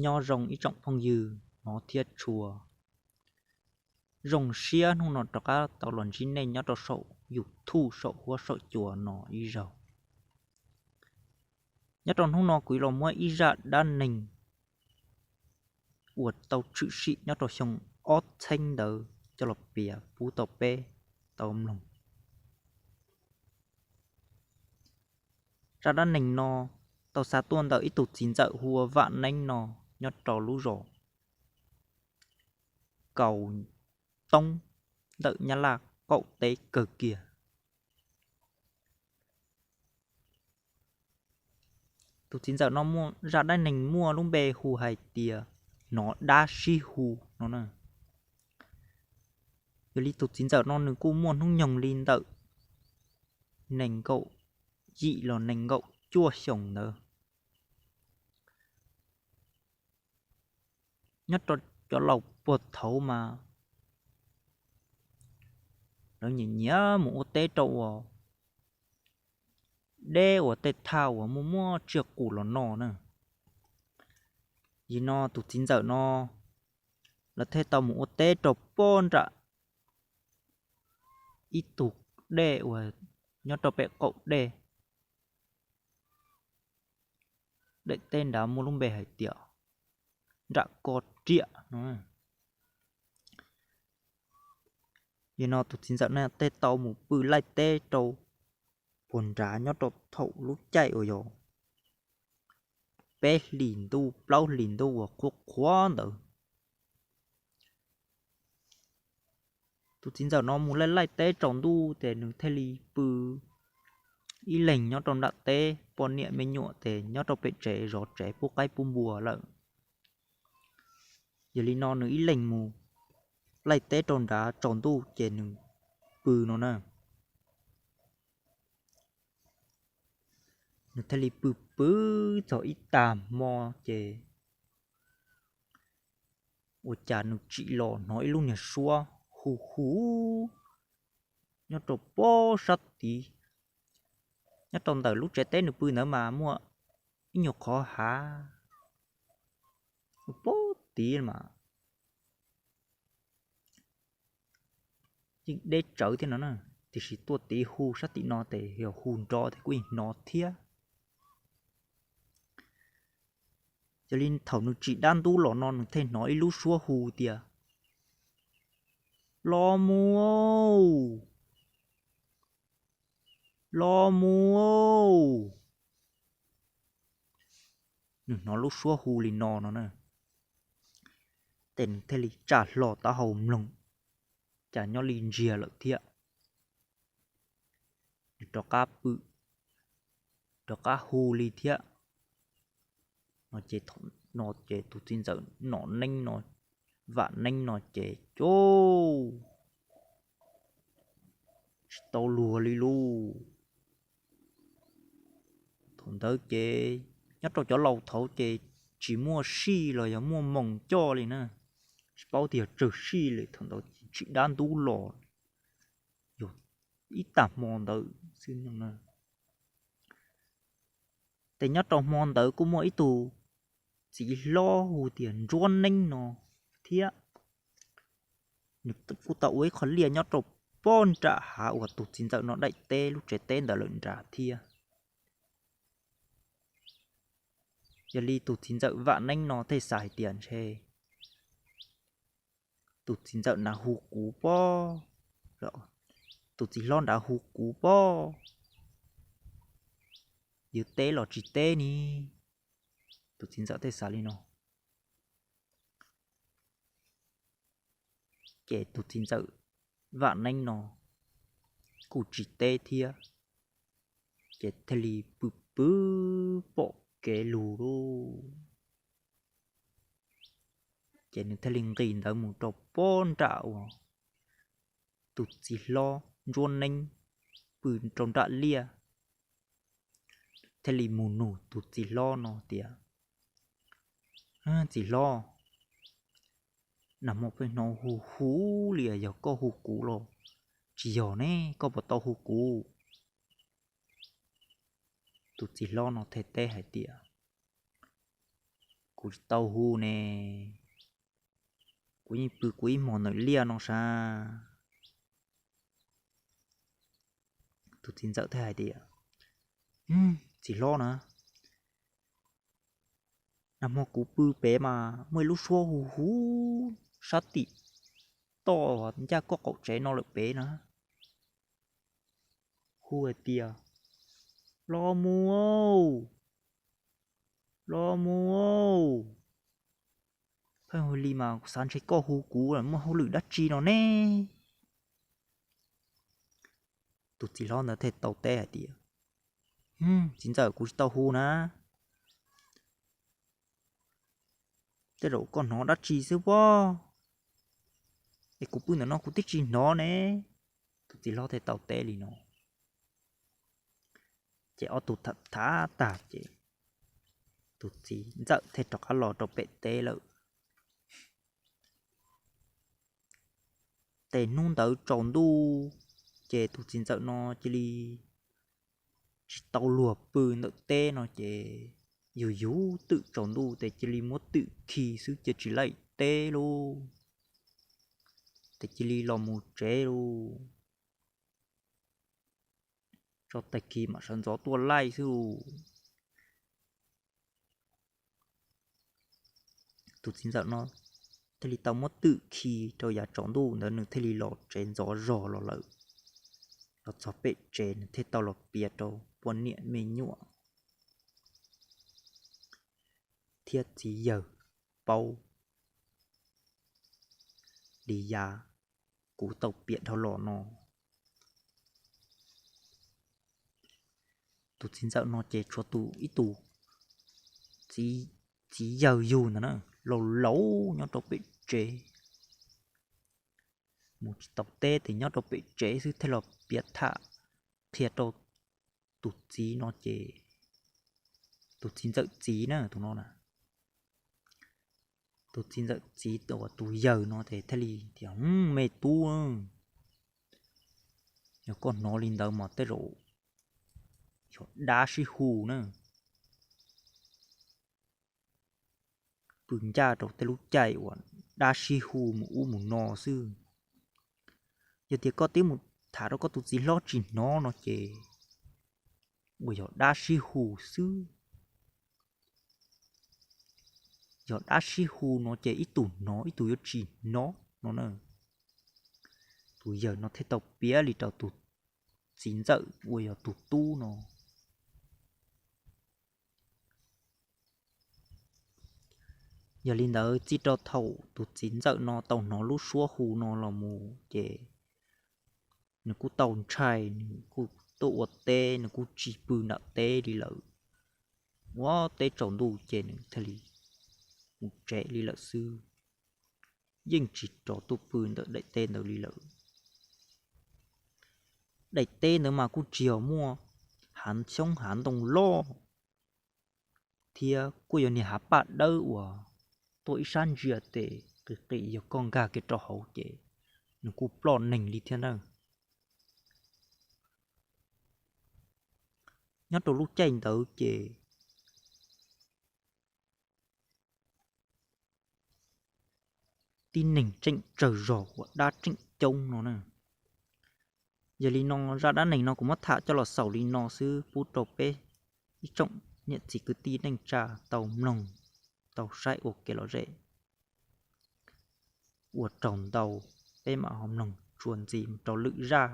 Nyob zoo ib tsoom phooj ywg hmov thiab tshua, zoo siab hnub no rov qab tau los ntsib nej nyob rau saum YouTube saum huab saum cua no ib zaug. Nyob rau hnub no kuv los muab ib zaj dab neeg uas tau tshwm sim nyob rau xyoo ob txheeb ntawd coj los piav pub tau peb tau mloog. Zaj dab neeg no tau xa tuaj ntawm ib tug txiv ntxawm hu ua Vam Neeb no nyob rau lub zos Kaus Toob ntawm Nyab Laj qaum teb kawg kiag. Tus txiv ntxawm no muaj zaj dab neeg muaj lub npe hu hais tias hnov dab sib hu no na. Yog li tus txiv ntxawm no nws kuj muaj hnub nyoog li ntawm nees nkaum yim los nees nkaum cuaj xyoos ntawd. Nyob rau cov laus puag thaud mas lawv nyiam nyiam mus ua teb rau uas deb uas tej thaj uas muaj muaj tsiaj qus los no na. Yim no tus txiv ntxawm no lawv thiaj tau mus ua teb rau pob nram ib tug dej uas nyob rau pem qaum dej. Daim teb nrad muaj lub npe hais tias nram ko riam no. Yog no tus txiv ntxawm no thiaj tau mus pw laij teb rau puag nrad nyob rau thaum lub caij uas yog peb hlis ntuj plaub hlis ntuj uas qhuav qhuav ntawd. Tus txiv ntxawm no mus laij laij teb tsaus ntuj ces nws thiaj li pw ib leeg nyob rau nram teb, poj niam me nyuam ces nyob rau pem tsev zov tsev pub qaib pub npua lawm. Yog li no nws ib leeg mus laij teb rau nrad tsaus ntuj ces nws pw no na. Nws thiaj li pw pw txog ib tag hmo ces ua cas nws tsim los hnov ib lub niag suab hu hu nyob rau pob sab tid. Nyob rau ntawm lub tsev teb nws pw ntawd mas muaj ib nyuag qhov hav pob tid mas yeej deb tsawv thiab no na, tiam sis tuaj tiv hu sab tim no ces yog hu nrov ces kuj yeej hnov thiab. Yog li thaum nws tsim dab ntub los no nws thiaj hnov ib lub suab hu tias, los mus, los mus. Nws hnov lub suab hu li no no na, ces nws thiaj li tsa hlo taub hau mloog, cas nyob li ntsiag lawm thiab. Nws rov qab pw, rov qab hu li thiab. No ces thaum no ces tus txiv ntxawm nom neeb no, vam neeb no ces cus tsis tau luag li lauj. Thaum ntawd ces nyob rau cov laus thaud ces tsis muaj sij los yog muaj moos coj li na, tsis paub tias yog tsawg sij li, thaum ntawd tsim dab ntub los yog ib tag hmo ntawd xwb no na. Ces nyob rau hmo ntawd kuj muaj ib tug txiv hlob hu tias Ntsuab Neeb no thiab. Nws kuj tau ua ib qho liaj nyob rau pob nram hav uas tus txiv ntxawm no daim teb lub tsev teb ntawd lawm nrad thiab. Yog li tus txiv ntxawm vam neeb no thiaj xav hais tias ntshe tus txiv ntxawm nrad hu kuv pob, tus txiv hlob nrad hu kuv pob, yuav teb los tsis teb ne. Tus txiv ntxawm thiaj xav li no. Ces tus txiv ntxawm vam neeb no kuj tsis teb thiab, ces thiaj li pw pw pom kev lug lauj. Ces nws thiaj li nqis ntawd mus rau pob nram uas tus txiv hlob Ntsuab Neeb pw rau nram liaj, thiaj li mus nug tus txiv hlob no tias, txiv hlob, nag hmo pheej hnov hu hu li, yog koj hu kuv los tsis yog ne, koj puas tau hu kuv? Tus txiv hlob no thiaj teb hais tias, Kuv tsis tau hu ne, kuv yeej pw kuv ib hmos ntawm liaj no sav. Tus txiv ntxawm thiaj hais tias, Txiv hlob na, nag hmo kuv pw pem mas muaj ib lub suab hu hu sab tim toj ncaj koj qaum tsev no lawm pem na. Hu hais tias, Los mus, los mus. Pheej hu li mas kuv xav ntshe koj hu kuv muaj hauj lwm dab tsi no ne. Tus txiv hlob ntawd thiaj tau teb hais tias, Txiv ntxawm, kuv tsis tau hu na. Tej zaum koj hnov dab tsi xwb pob, es kuv pw ntawm no kuv twb tsis hnov ne. Tus txiv hlob thiaj tau teb li no. Ces ob tug tham tag ces tus txiv ntxawm thiaj rov qab los rau pem teb lawm. Ces hnub ntawd tsaus ntuj ces tus txiv ntxawm no cia li tsis tau luag pw ntawm teb no ces yus yus twm tsaus ntuj ces cia li muab twm khi xwb cia tsis laim teb lauj. Ces cia li los mus tsev lauj. Tso tag kis mam sawv ntxov tuaj laij xwb lauj. Tus txiv ntxawm no thiaj li tau muab twm khi rau yav tsaus ntuj ntawd nws thiaj li los tsev ntxov zog los lawm. Los txog pem tsev nws thiaj tau los piav rau poj niam me nyuam thiab txiv yawg paub li yav kuv tau piav dhau los no. Tus txiv ntxawm no ces tshuav tus ib tus txiv yawg yug ntawd na, laus laus nyob rau pem tsev, mus tsis tau teb ces nyob rau pem tsev xwb thiaj los piav tham qhia rau tus txiv no ces, tus txiv ntxawm txiv na tus no na, tus txiv ntxawm txiv uas tus yawg no ces thiaj li tias, Me tub, yog koj hnov li ntawd mas tej zaum yog dab sib hu na. Pw ncaj rau tej lub caij uas dab sib hu mus ub mus no xwb. Yog tias koj twb mus tham rau koj tus txiv hlob tsis hnov no ces uas yog dab sib hu xwb. Yog dab sib hu no ces ib tug hnov ib tug yuav tsis hnov no na. Tus yawg no thiaj tau piav li rau tus txiv ntxawm uas yog tus tub no. Yog li ntawd txij rau thaum tus txiv ntxawm no tau hnov lub suab hu no los mus ces nws kuj tau ntshai, nws kuj tuaj ua teb, nws kuj tsis pw nram teb li lawm. Ua teb tsaus ntuj ces nws thiaj li mus tsev li lawm xwb, yeej tsis rov tuaj pw ntawm daim teb ntawd li lawm. Daim teb ntawd mas kuj tsis yog muaj hav xyoob hav ntoo loj, thiab kuj yog niag hav paj dawb uas tuaj ib sab ntsia ces qis qis, yog koj nkag kiag rau hauv ces nws kuj ploj neeg li thiab na. Nyob rau lub caij ntawd ces tib neeg tseem tsawg zog uas dab tseem coob no na. Yog li no zaj dab neeg no kuv muab tham coj los xaus li no xwb pub rau peb ib tsoom niam txiv kwv tij neej tsa tau mloog, tau saib ua kev lom zem. Ua tsaug ntau, peb mam ho mloog txuas ntxiv rau lwm zaj.